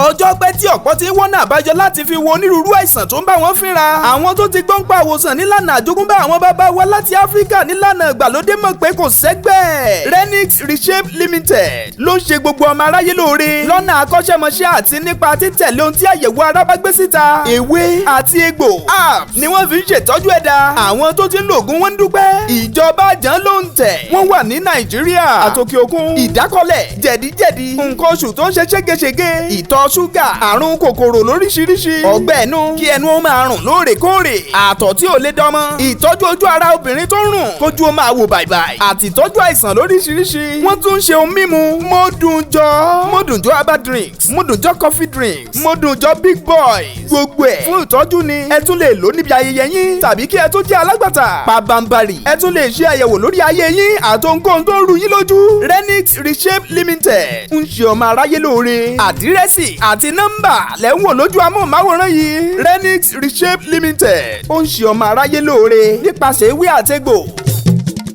Ọjọ́ pẹ́ tí ọ̀pọ̀ ti ń wọ́nà àbáyọ láti fi wo onírúurú àìsàn tó ń bá wọn fínra. Àwọn tó ti gbọ́n pa àwòsàn nílànà àjogúnbá àwọn bàbá wa láti Áfíríkà nílànà ìgbàlódé mọ̀ pé kò sẹ́gbẹ́. Renix Reshape Limited ló ń ṣe gbogbo ọmọ aráyé lóore lọ́nà akọ́ṣẹ́mọṣẹ́ àti nípa títẹ̀lé ohun tí àyẹ̀wò ara bá gbé síta. Ewé àti egbò, herbs, ni wọ́n fi ń ṣètọ́jú ẹ̀dá. Àwọn tó ti ń lo ògùn wọn ń dúpẹ́. Ìjọba àjàn ló ń tẹ̀. Wọ́n wà ní Nàìjíríà àtòkè òkun. Ìdákọ́lẹ̀, jẹ̀díjẹ̀dí, nǹkan oṣù tó ń ṣe ségesège, ìtọ̀ ṣúgà, àrùn kòkòrò lóríṣiríṣi, ọgbẹ́ ẹnu, kí ẹnu ó máa rùn lóòrèkóòrè, àtọ̀ tí ò lè dánmọ́, ìtọ́jú ojú ara obìnrin tó ń rùn kójú ó máa wò bàìbàì, àti ìtọ́jú àìsàn lóríṣiríṣi. Wọ́n tún ń ṣe ohun mímu Mọ́dùnjọ́, Mọ́dùnjọ́ herbal drinks, Mọ́dùnjọ́ coffee drinks, Mọ́dùnjọ́ big boys. Gbogbo ẹ̀ fún ìtọ́jú ni. Ẹ tún lè lò níbi ayẹyẹ yín tàbí kí ẹ tún jẹ́ alágbàtà pabambari. Ẹ tún lè ṣe àyẹ̀wò lórí ayé yín àtohunkóhun tó ń ru yín lójú. Renix Reshape Limited ń ṣe ọmọ aráyé lóore. Àdírẹ́sì àti nọ́mbà lẹ́ ń wò lójú amóhùnmáwòrán yìí. Renix Reshape Limited ó ń ṣe ọmọ aráyé lóore nípasẹ̀ ewé àtegbò.